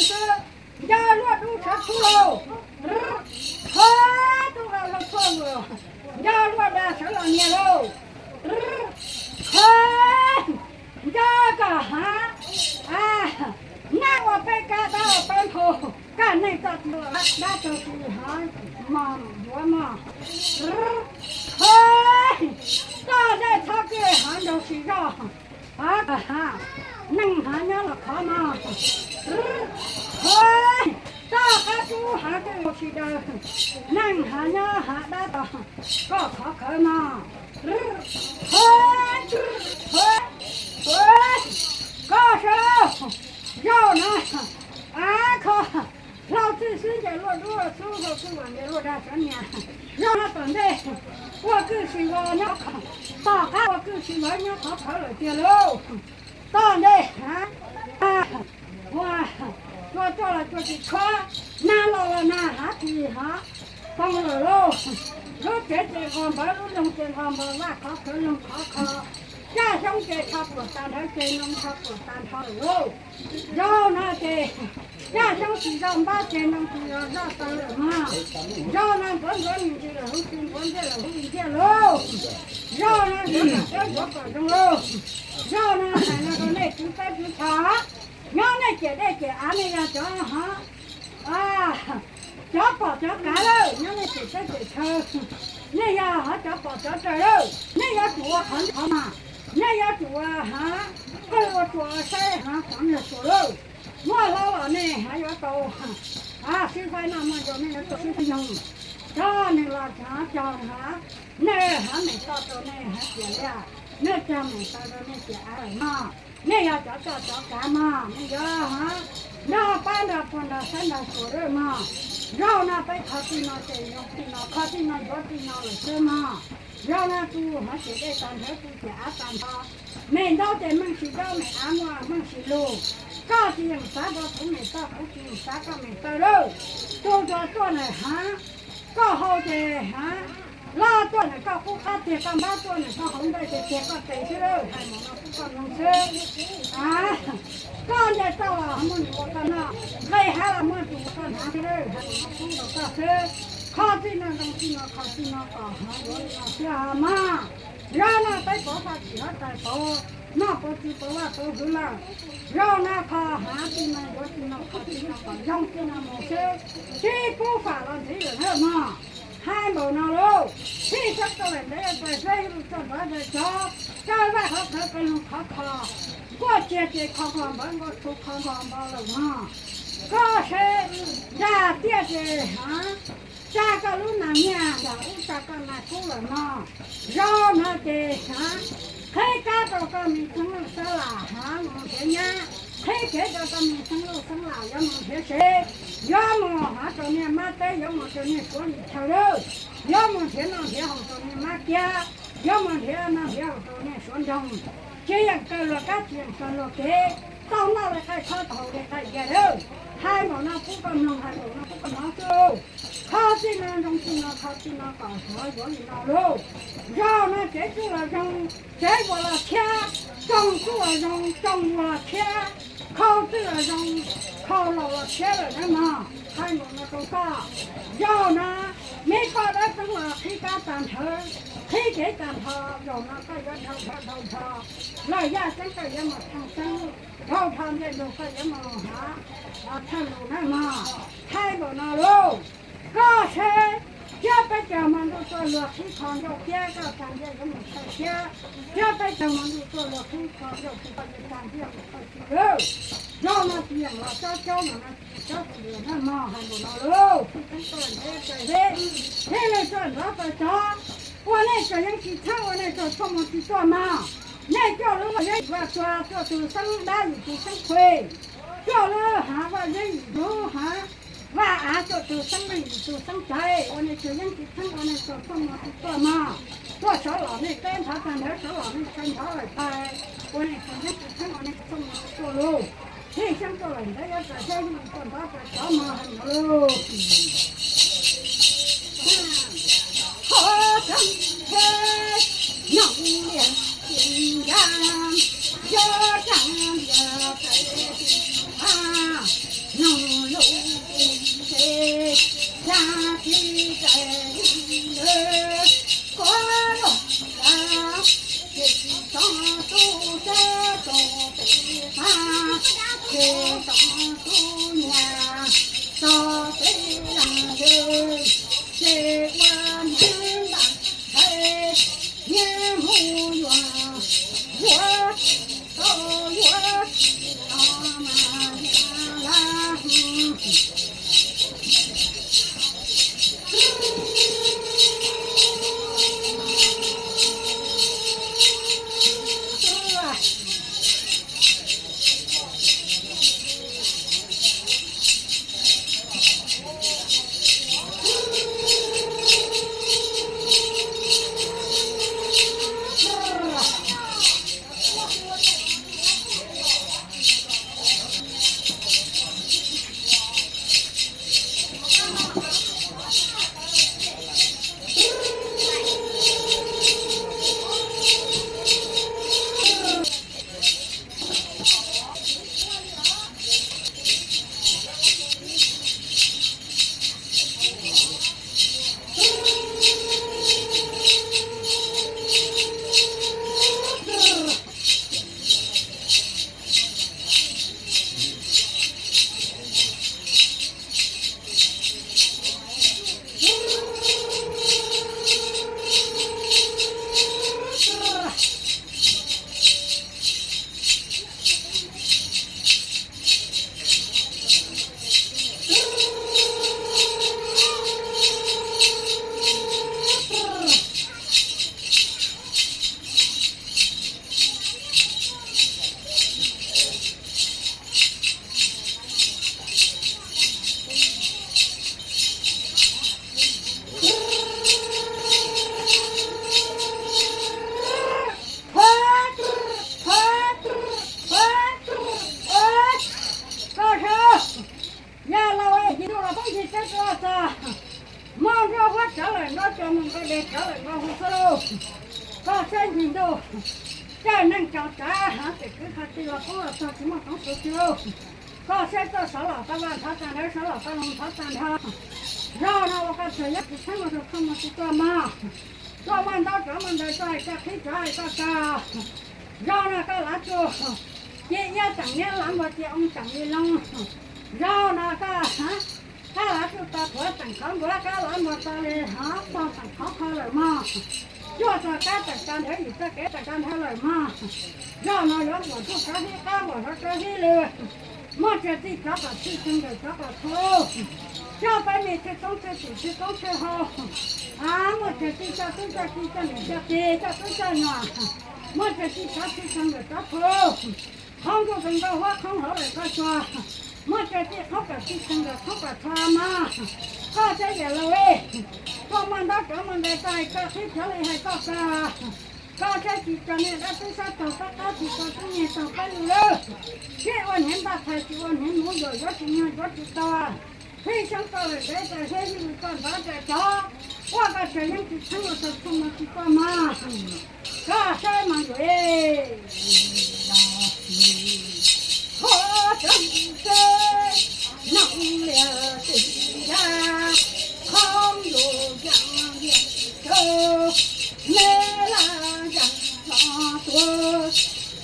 xwb, nco luaj dub sawv txhub lauj, qhov tub qau hlau txhuaj vwm, nco luaj dag sawv los nias lauj, qhov nco kom hav, nab ua peb kab dab ua peb nphau, kaj neeg txoj tua dab tug si hav mos yuav mog, qhov toj dej txhob kwj hav nraug si zoj, hav neeg hav nyob los khov mog, qhov toj qab rub hav kwj si daws, neeg hav nyob hav dab tog koj khov khawv mog, koj saib zaum no av kho hlau txwj xwb nce luaj dub xub hlau txwj vam nce luaj dag sawv nias, zaum no tom ntej ua kwj si vov nyob, tom qab ua kwj si vov nyob khov khawv lawm tiag lauj. Tom ntej hav ua tua tuaj los tua tsis tshuav, nag los los nag hav tsis hav poob lawm lauj. Lub tsev ces nqos npawv, lub loog ces nqos npawv, vaj khov khawv loog khov kho, caj xyoob ces tsho puam tas nrho ces ntoo tsho puam tas nrho lawm lauj. Zaum no ces caj xyoob tsis zoj npab ces ntoo tsis zoj zoj tau lawm mog. Zaum no npawv npawv me ntsis lawm hub tsis npawv ntiaj lawm hub ntsia lauj. Zaum no npawv kom teb npawv kom zoo lauj. Zaum no hais no rau nej kwv tij kwv tij, nyob nej ciam dej ciam av nej yog cov hov, cov pom cov kav lawm, nyob nej ciam teb ciam chaw, nej yog hov cov pom cov raws lawm, nej yuav tsum ua qhov ntawd mas, nej yuav tsum ua hov, qw ua tua saib hov qhov ntawd tua lawm. Muaj hlob los nej hov yuav tau sib faib noj, muaj nraug nej yuav tau sib faib nyoog. Cov neeg los cog hov, nej hov meem toj rau nej hov ciam liaj, nej cog meem taw rau nej ciam av lawm mog. Nej yog cov coj cov kav mog, nej yuav hov nrog pab nrog puag nrog saib nrog xyuas lawm mog. Zaum no peb kho tij no ces zoo tij no, kho tij no yuav tij no lawm xwb mog. Zaum no tus hov ciam dej tag nrho, tus ciam av tag nrho, meem ntaub ces meej tsis dob, meem av muaj meej tsis lug. Koj tsis yeem xav rau kuv meem toj, kuv tsis yeem xav koj meem taw lawm. Tus uas tuaj ntawm hov, koj hau ces hov, loj tuaj ntawm koj qub qab tiag, koj npab tuaj ntawm koj hauv ntej ces tiag koj tes xwb lawm, hais mus no pub koj mloog xwb. Koj nce toj los muaj nws ua koj noj, nqis hav los muaj tus ua koj hnav xwb lawm, hais mus no pub rau koj xwb. Kho txij no zoo txij no, kho txij no kom hov yuav li no xwb mog. Zaum no peb pov faj tsis hov tais pauv, noj pauv tswv pauv vaj pauv hwv lawm. Zaum no kho hov txij no yuav txij no, kho txij no kom zoo txij no mus xwb, tsis pub fam los ntxiv lawm na mog. Hais npaum no lauj, txij sab tau lawm ntev tas zeb lug txog nrov ntawd cov, cov vaj qhov qhawv qee lug khov kho, nkuaj txiag ces kho nqos npawv, nkuaj txhu kho nqos npawv lawm mog. Koj seb, nram tiaj ces hov, tsa koj lub nas nyiaj, nram ub tsa koj nas kub lawm mog. Zaum no ces hov, qhib kab rau koj me xeeb lub xeeb lam hov mus nrhiav nyab, qhib kev rau koj me xeeb lub xeeb lam yuav mus nrhiav sev, yuav mus hov rau niag mab teb, yuav mus rau niag suav lim chaw lawm, yuav mus nrhiav noj nrhiav haus rau niag mab kiab, yuav mus nrhiav noj nrhiav haus rau niag suav nroog. Tsis yeem kawg luag kab, tsis yeem kawg luag kev, tau noj li qaij khob, tau haus li qaij ya lawm. Hais npaum no pub koj mloog, hais npaum no pub koj hnov xwb. Kho txij no zoo txij no, kho txij no kom hov yuav li no lauj. Zaum no tsev tsuj los zoo, tsev vuas los tshiab, tsoo tsuj los zoo, tsoo vuas los tshiab, khau txwj los zoo, khau laus los tshiab lawm na mog. Hais npaum no rau koj. Zaum no me poj dawb xeeb los qhib kab tag nrho, qhib kev tag nrho, zaum no koj yuav dhau dhau dhau dhau, lawm yaj xeeb koj yuav mus thaj xeeb, dhau dhau ncej ntuag koj yuav mus hov thaj lus na mog. Hais npaum no lauj. Koj seb, thiab peb caug hmo ntuj tuaj luag qhib kho ncauj thiab, koj tag nrho yuav mus thawj thiab. Thiab peb caug hmo ntuj tuaj luag qhib kho ncauj thiab, koj tag nrho yuav mus thawj thiab lawm. Zaum no tsis yeem los cob cob, zaum no tsis yeem cob tus lwm na mog. Hais npaum no lauj, txij txheeb tuaj ntev tas zeb, thiab nej tuaj nrov tas cov, ua nej txawm yeej tsis txheeb, ua nej txawm txaj muag tsis tuaj mog. Nej coj lub vaj yeeb yim vaj tsua, coj tus xeeb dab yim tus xeeb qhues, coj lub hav vaj yeeb yim lub hav vaj av, coj tus xeeb leej yim tus xeeb tais, ua nej txawm yeej tsis txheeb, ua nej txawm txaj muag tsis tuaj mog. Tuaj sawv los nej teb nthov tag nrho, sawv los nej tshee nthov lawm tais, ua nej txawm yeej tsis txheeb, ua nej txaj muag tsis tuaj lauj. Txij xyoo tuaj lawm ntev yuav tas zeb, yeej tuaj nrov tas cov mog. Hais no lauj. Qhov tseeb thiab, noog lias tsis ncaj, yuav tseeb lias tsis ncaj, noog Ces tau tub nyab txog peb leeg, ces ua niam ntam ntxhais niaj hnub yuav, yuav tau yuav tsis tau mas yog laj. Koj sawv, yog laus es hnub los poob ntsis teb rau txog, muaj nruab huab tsawv lawm nruab cua, muaj nqaij dej tsawv lawm nqaij hu xwb lauj. Koj saib ntsis ntuj, caj neeg tsaus tsav, hav tes kwv qhov tij los poob los txog tsis muaj toov tu tsi lauj. Koj saib txoj sawv los tau vaj nthov tag nrho, sawv los tau loog nthov tag nrho. Zaum no ua koj txhawm yeeb tsis txheeb ua rau koj mus tsis tuaj mog. Koj muaj ntaub tsov muaj ntawv tso hais koj qhib, tsov hais koj kag. Zaum no koj lav tsuj ci iab tseem niab lav npua ci oo tseem li loo. Zaum no koj, koj lav tsuj to qhuav tseem qhov npua, koj lav npua to li hov tog tseem qhov qho lawm mog. Cuaj txog kab tawm tag nrho, yim txoj kev tawm tag nrho lawm mog. Zaum no yuav nquam tsuj tsov hib qab, nquam tsov tsov hib lw. Muaj txiag txij tsov kom txhij, txheej nkawm tsov kom txhua. Coj peb me txhij toob txhij tim txhij toob txhij hau. A, muaj txiag txij coj tub coj ki, coj niam coj txiv, coj tub coj nyuam. Muaj txiag txij tsov txhij, txheej nkawm tsov txhua. Qhoob ntuj txeev nkauj huab, qhoob hauv lawm koj tsuag. Muaj txiag txij qhoob kom txhij, txheej nkawm qhoob kom txhua mog. Koj saib yam laus, koj muaj ntaub tsov muaj ntawv tso hais koj qhib, tsov li hais koj kag. Koj saib tsis tso niag dab tub sab taug pab qab, tsis tso tub nyiag taug pab lug lawm. Sib ua hniav npaj txhais, tsis ua hniav muv yuam, yuav tsis nyuag yuav tsis tau. Fij xyoob tau lawm ntev tas, seb zij li koj nrov rais tsov, ua koj txhawm yeeb tsis txheeb ua rau txhua mus tsis tuaj mog. Koj saib mas yuav qhov tseeb tseeb, noog lias tsis yaj, qhoob lus yeej yeej rau, me laj yeej los tuaj,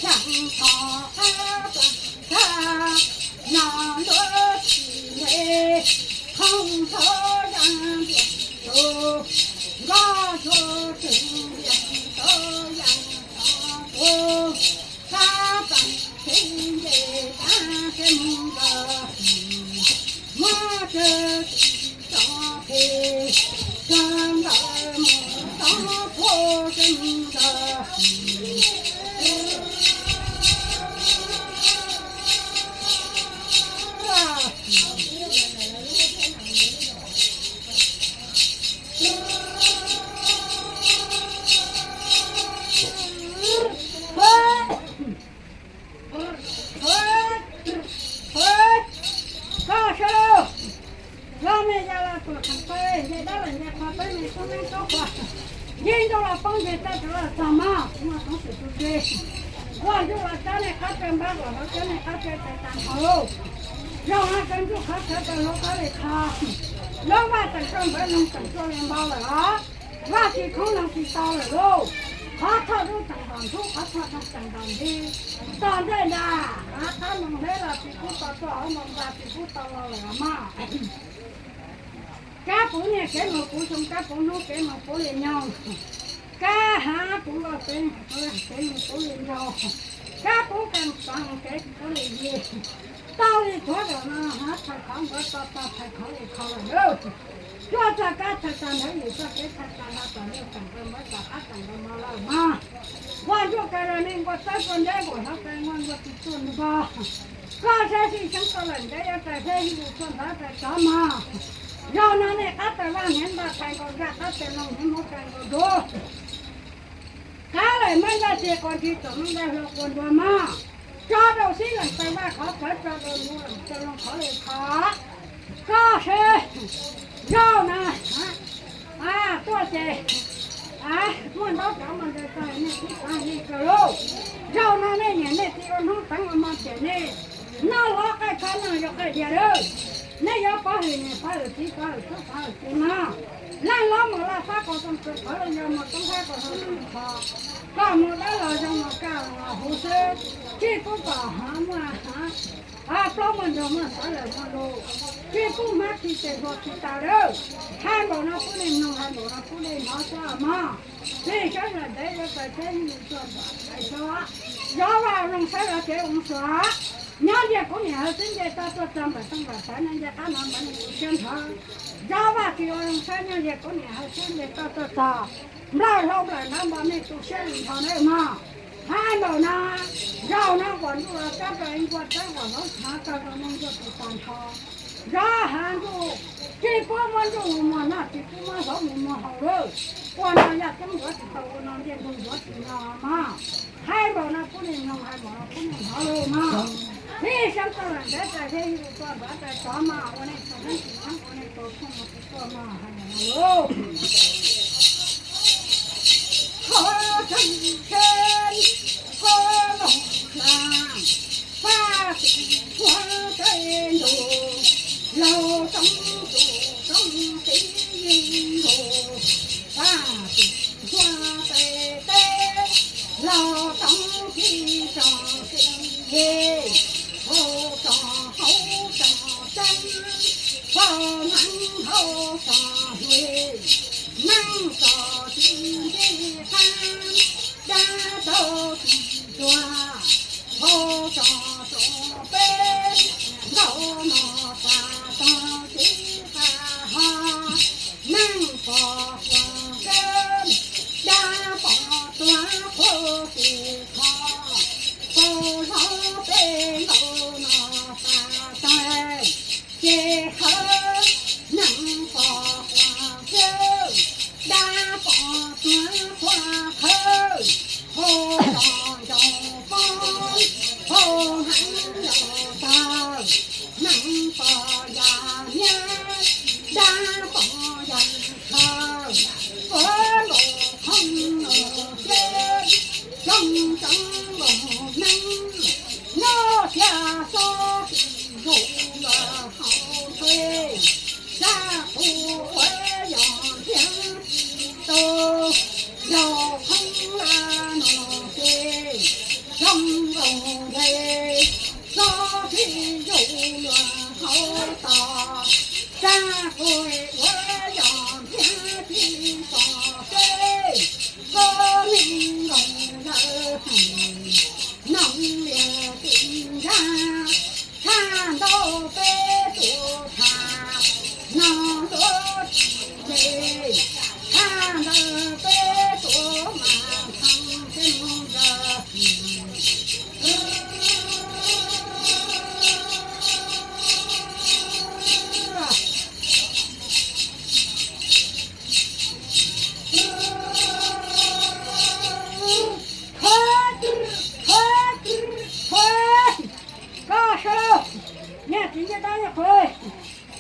xyaa tho qab plas kab, no luaj tsis nce, qhoob tho yeej yeej rau, nkoj tsuag tseem yeej tau yeej los tuaj, qab plas tseem nce, qab tseem mus nkaus, muab tsev tsis tso phem, tso nkawd mus txog puag tseem nkaus. Koj sawv, los me yas los tuam theem pawg, nce dab lawm nce qhua, peb me tub neeb tub qhua, nce ntuj los poob nce teb rau los txog mog, tsis muaj toov swm tu tsi. Vaj ntsuj los tsob nej qab tsawg npab, vaj hlauv tsob nej qab tsawg tes tas nrho lauj. Zaum no tsaus ntsuj qhov txhawv tau hlauv qab li qho, lub vaj tseem tuaj npawv, noog tseem tuaj li npau lawm os. Vaj tsis khoob noog tsis tau lawm lauj. Qhov thawj lub tseem ntaus ntxhub, qhov thawj lub tseem ntaus nti. Tom ntej ntag, qab noog hleb los tsis pub tau tuaj, hauv npoo ntxa tsis pub tau los lawm mog. Kab puv niaj kev mus puv xyoo, kab puv hnub kev mus puv li nyoog, kab hav puv nkauj kev mus puv li nraug, kab puv keeb xeev kev puv li yig. Tau li thuav zaum no, hav thawj qhov npawv to tog thawj qhov li kho lawm lauj. Cuaj txoj kab thawj tag nrho, yim txoj kev thawj tag nrho, tom ntej tseem npawv tom qab tseem npawv mos lawm mog. Ua ntsuj kaw los nej nquag txawb kua nteb, nquag hlob kaw nquag nquag tsis tuaj ntua. Koj saib sij xyoob tau lawm ntev, yuav rais hleb hwj lus tuaj ntawd rais tsov mog. Zaum no nej qab taw vaj hniav npaj thais nkaus nraj, qab taw noog hniav hmoob rais nkaus duav. Qab lawm muab ntaj tsi quas ntsis, txom muab ntaj hlau quas ntuas mog. Tso rau xib leem taw vaj qhov txawv, tso rau ntuj leem taw loog qhov li qhov. Koj saib, zaum no tuaj ces muaj ntaub tsov muaj ntaub tog, nej tib xav li kawg lauj. Zaum no nej niam nej txiv ua hnub teev ua hmo ces nej noj hlob qaij kho, noj yau qaij diav lawm. Nej yuav pov hwm niam pov hwm txiv, pov hwm tub pov hwm kiv mog. Leej hlob mus laj fab qaug too txuas qhov, leej yau mus toob fab qaug too txuas qhov. Koj mus dawb los zoo, mus kaj los huv xwb. Tsis pub kom hav muaj hav, plaub muaj ntug, muaj sawv lawm muaj lus. Tsis pub hmab khi tes hlua khi taw lawm. Hais npaum no pub nej mloog, hais npaum no pub nej hnov xwb mog. Txij sawv daws ntev yuav rais teb, ib nus tuaj nram tais tso. Zov vaj zoo, sawv los kev zoo suav. Nyob ntiaj kuv niam hawv xwb, nce toj tuaj txog nplaim tooj nplaim tawv, nyob ntiaj qab no mas nej tu siab nrho. Zov vaj tsis ua zoo saib, nyob ntiaj kuv niam hawv xwb, nce toj tuaj txog nplawm hlau nplawm nrov npo, nej tu siab li nrho nawb mog. Hais npaum no, zaum no quas ntuj los tsab rau ib nkuaj tsab, quas hlob hnav tag rau nej nkuaj tus tag nrho. Zov hav ntuj, tsis pub muab ntuj mus muag noj, tsis pub muab hlob mus muag haus lawm. Ua no yaj ceeb yuav tsis tau, ua no ntiaj ntug yuav tsis nyo mog. Hais npaum no pub nej mloog, hais npaum no pub nej hnov lauj mog. Tib sab txoj lawm ntev, rais hleb hwj lus tuaj ntawd rais tsov mog, ua nej txaus neeb tsis neeb, ua nej txaus tshuaj mus tsis tuaj mog, hais npaum no lauj. Qhov tseem ceeb, qhov loog hla, faj tim huab teb ntuj, laug toob tus toob txiv yig ntuj, faj tim huab teb teb, laug toob txiv tsoom txiv yig, hauv tsoom hauv tsoom tseeb, hauv hneev hauv tsoom hli, neej txom tsis nti qab, dab tau tsis tuag, hauv tsoom tsoom peb, nkauj mog pas tog txiv qab ho, neej pom quas kawg, dab pom tuag qhuav tim kho, pab hlob peb nkauj mog pas tog ces khawb, neej pom quas kawg, dab pom tuag qhuav khawb, hauv tsoom ntsaum poob, hauv hneev ntsaum taw, neej pom yam hniab, dab pom yam khaws, puav nkaus qhoob nkaus siab, zoo tseeb nkaus hneev, nyob cia xob tim zaum luag hauv ntxhua, sab qus ua yog ntiag tsis tau, zaum qhoob laj no ces zoo nkaus nce, xob tim zaum luag hauv tos, sab qus ua yog ntiag tsis tau, seb koj me nkaus lawm, noog lias tim nrag, tshaj ntau peb tus tham, noog ntuav tsis nce, tshaj ntawm peb tus mas thaj teb mus ntawd. Koj sawv lauj, niag txiv ncej dab yog qhov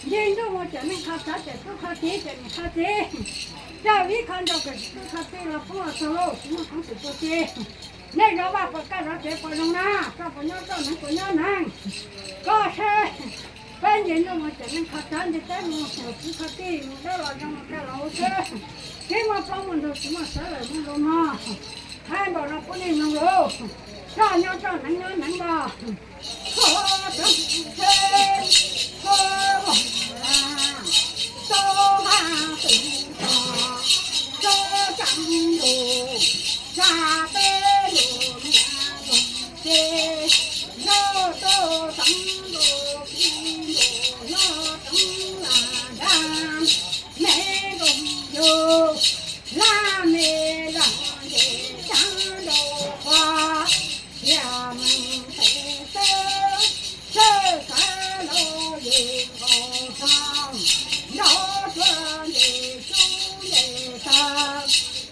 nce ntuj mus cawm neeg qhov txawv cawm tub qhov txiv cawm niam qhov txiv, raws ib qho nrau kawm tsis tub qhov txiv los poob los txog lauj, tsis muaj koob tsis tua txiv. Nej zov vaj puas kaj zov tsev puas zoo na, txoj puas nyob txoj hneev puas nyob hneev. Koj sawv, peb nce ntuj mus cawm neeg qhov txawv, nce teb mus cawm tub qhov txiv, mus dawb los zoo mus kaj los huv xwb. Tsis muaj plaub muaj ntug, tsis muaj sawv lawm muaj nkaus mog. Hais npaum no pub nej mloog lauj, koj nyob koj neeb nyob neeb los, koj tseem tsheb, koj voos las, koj haj pem tog, koj tseem lus, tsa peb lus niam lus txiv, nrog rau tseem lus txiv lus los tseem lam dag, me nkoos yug, laj me los nce sab nraud qhuav, cia meej pem sawb, sawb xav los yus nkaus tog, nrov tsuag nce sub nce taw,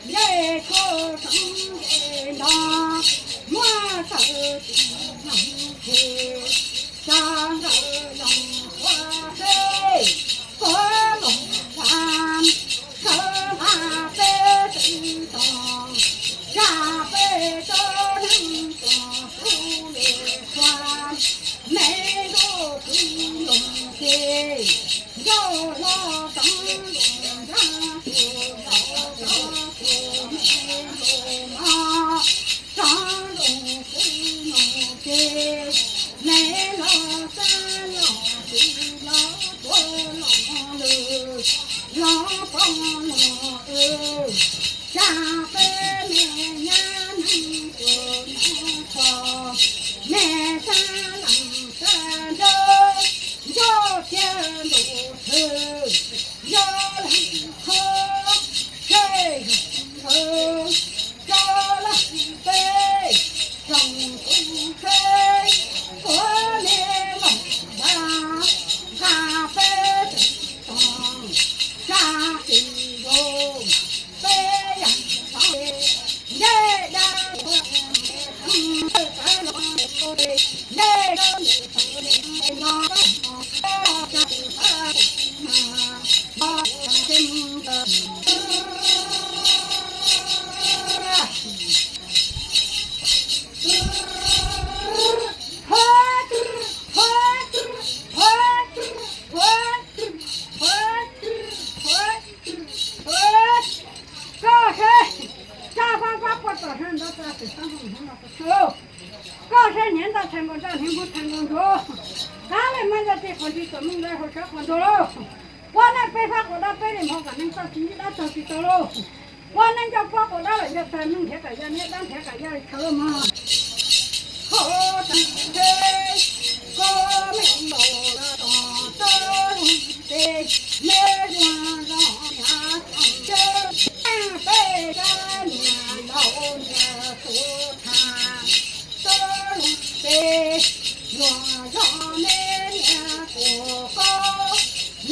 nce khuj seev nce nrov, muab tawg tsis noog tsis, tsa nkawd loos qhuav seb, qhuav loos lam, sawv nqa peb tw tog, tsa peb tsob neeg tuag kub li qhuav, me ntuj kwv ntuj teb, nrog hlo tsev ntuj nrog tus laus txog tus me ntuj no, tsev ntuj kwv ntuj teb, me los xab los txiv los puav los lwm los pog los wb, tsa peb me nyab neeg tuag neeg txog, me sab leej sab ntsws, nrog kiag ntuj thwj, yog leej qhov seb yog ntsws, tso laj peb tsoom tus seb, puav me loos nrag, nqa peb teg tog, tsa kis zoo, peb yam tog, nce dab, nce dab, nce dab, Koj saib, tsaj fab fab puag tom sab ntawd, tsaj twm fab nkaus hnub no, koj saib niam ntaj tshais nkaus ntsaj hniav npub tshais nkaus ntsuav, tab laj mab ntaj tij quas ntsig tuam meej ntaj hau sab quas ntsuag lauj. Puab naj peb fab quas dab peb li npho kom neeg txoj tsis ntsib dab txog tsis tau lauj. Puab naj ncauj puab quas dab lawm nco txag neeg nrhiav kom yog niag dab nrhiav kom yog li chaw lauj mog. Koj tseem tsheb, koj me npaum los tos txoj lub teb, me zuag zog niam tsev, peb sab niam laus ntiag tus tham txoj lub teb, zuag zog me niam tus koj,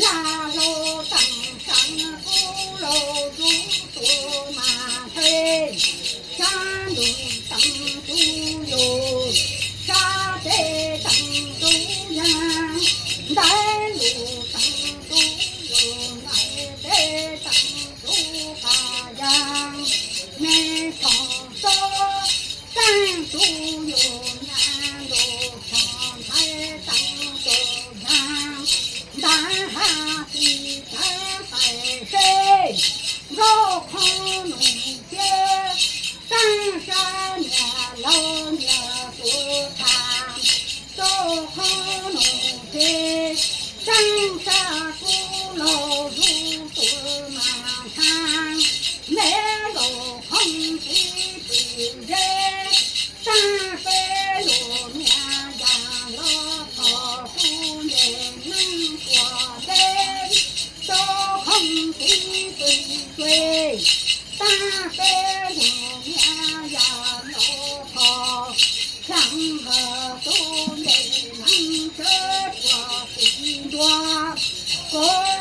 lag hlau teem seev kub laug zus tus mas nthe, sab ntug teem tus yus, sab teb teem tus yas, ntaiv lus teem tus yus, ntaiv teb teem tus qas yas, me tshom xob teem tus yus, nyab ntuj tshom ntaiv teem tus yas, ntav hav xis tsav pais seb, nkauj qhov nus thiab, teem sab niam laus ntiag tus tham, nkauj qhov nus thiab, teem sab kub laug zus tus mas ntshaav, me nkauj qhov txiv pwm zeb, teem peb lus niam yas los thov kuv nce neeg tuag deb, nkauj qhov txiv pwm zeb, teem peb lus niam yas los thov xyaa nkawd tus nce neeg sawv tuag txiv ntuag, kuv